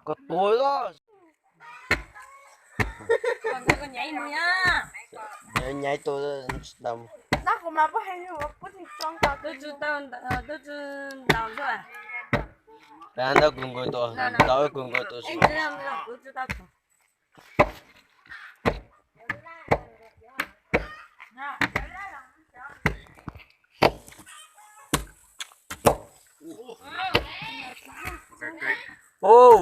Koj tuag os. Nyaib tus tsis tau. Peb ntawd kuv nkaus tus, ntaus kuv nkaus tus. Ub,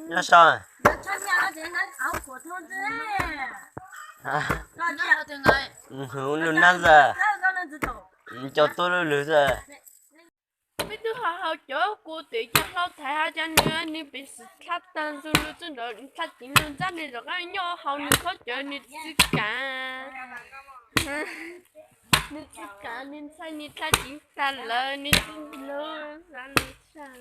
nyob zoo. Hwv, lub nab ntawd, cov tuaj lwj lwg xwb. Peb twb ho haus cov kuv twm cov hlau thaiv ha, cas nws nws pem xwm tshaj tag ntsug lug txwb nrov tshaj ceev lug ntsab, nws rov qab nyob haus nws khob cawv nws txwv kav, nws txwv kav nws ntshai nws tshaj ceev tag lawm nws txwv lug xav nws tshaj.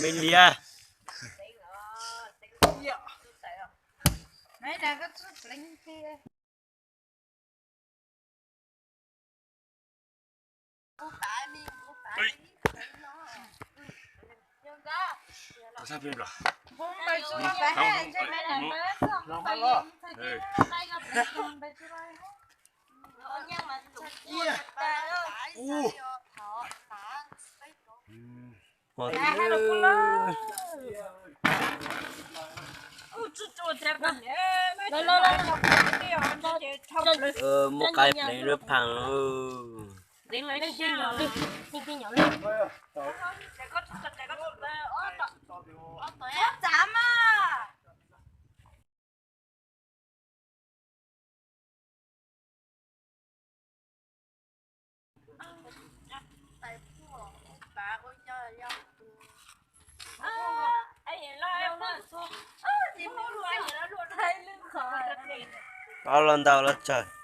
Me liab. Muab qaib pleev lub phaag. Ob los ntau los tsawg.